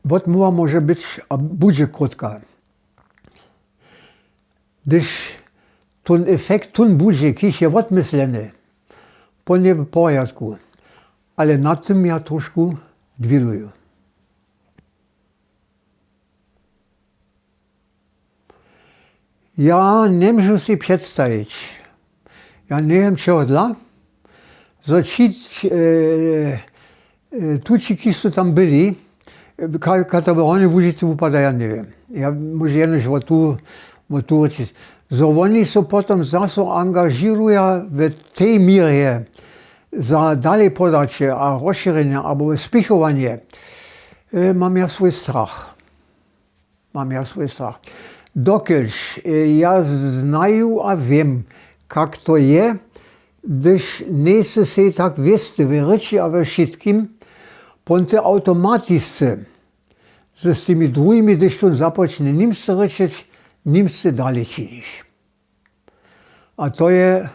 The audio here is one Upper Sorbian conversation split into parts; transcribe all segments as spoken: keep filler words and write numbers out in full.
Wotmołwa móže być a budźe krótka. Hdyž tón efekt tón budźe, kiž je wotmysleny, pón je w porjadku. Ale nad tym ja trošku dwiluju. Ja njemóžu sej předstajić, ja njewěm čehodla, zo ći tući kiž su tam byli, kaž to w hornjej łužicy wupada, ja njewěm. Ja móžu jenož wot tu rěčić, zo woni so potom zaso angažiruja w tej měrje za dalejpodaće a rozšěrjenje abo spěchowanje. Mam ja swój strach. Mam ja swój strach. Dokelž ja znaju a wěm, kak to je, hdyž njejsy sej tak wěsty we rěči a we wšitkim, pon ty awtomatisce z tymi druhimi, hdyž tón započnje nimsce rěčeć, nimsce dalej činiš. A to je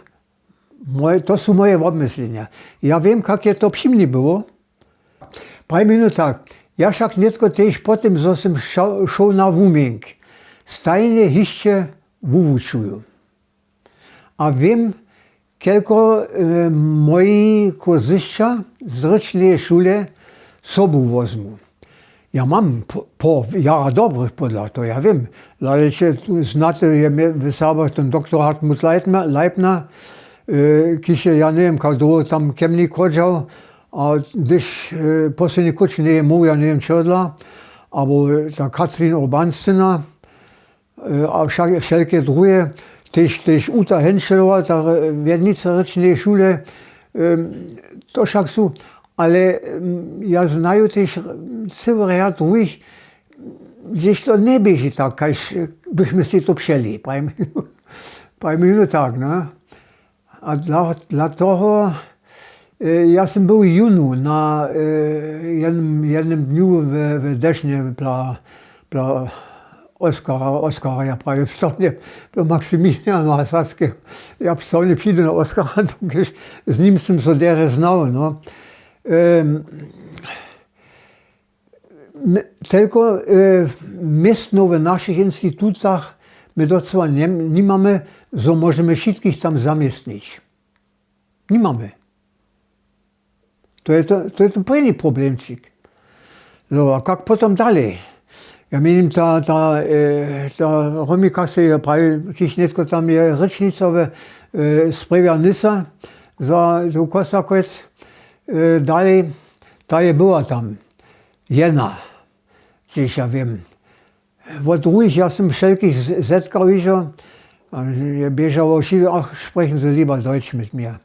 to su moje wobmyslenja. Ja wěm, kak je to při mni było. Prajminu tak, ja wšak nětko tež po tym, zo sym šoł na wuměnk, stajnje hišće wuwučuju. A wěm, kelko moji kursysća z rěčneje šule sobu wozmu. Ja mam pó jara dobrych podla to, ja wěm. Laleće znaty je w Serbach ten doktor Hartmut Leipner, kiž je, ja njewěm, kak dołho tam kemni chodźał, a hdyž posledni kótš njeje móhł, ja njewěm čehodla, abo ta Katrin Urbanscyna, a wšelke druhe, tež uta henšelowa ta wjednica rěčneje šule. To wšak su, ale ja znaju tež cyły rjad druhich, hdźež to njeběži tak, kaž bychmy sej to přeli, prajmy jónu tak. A dla toho ja sym był jónu na jednym dnju w dešnje pla oskara oskara ja prawie psał nje pla maximiliana hasarske. Ja psał nje přidu na oskara, z nim sym so derje znał. Telko městnow w našich institutach my docyła nimamy, zo móžemy wšitkich tam zaměstnić. Nimamy. To je ten prěni problemčik. No a kak potom dalej? Ja měnim ta romika se je prawie kiž nětko tam je rěčnica we sprjewja nysa za tu kosakec. Dalej ta je była tam jena, hdźež ja wěm. Wot druhich ja sym wšelkich zetkał hižo. Je běžało wšitko, ach, sprechen se liba deutsch mit mir.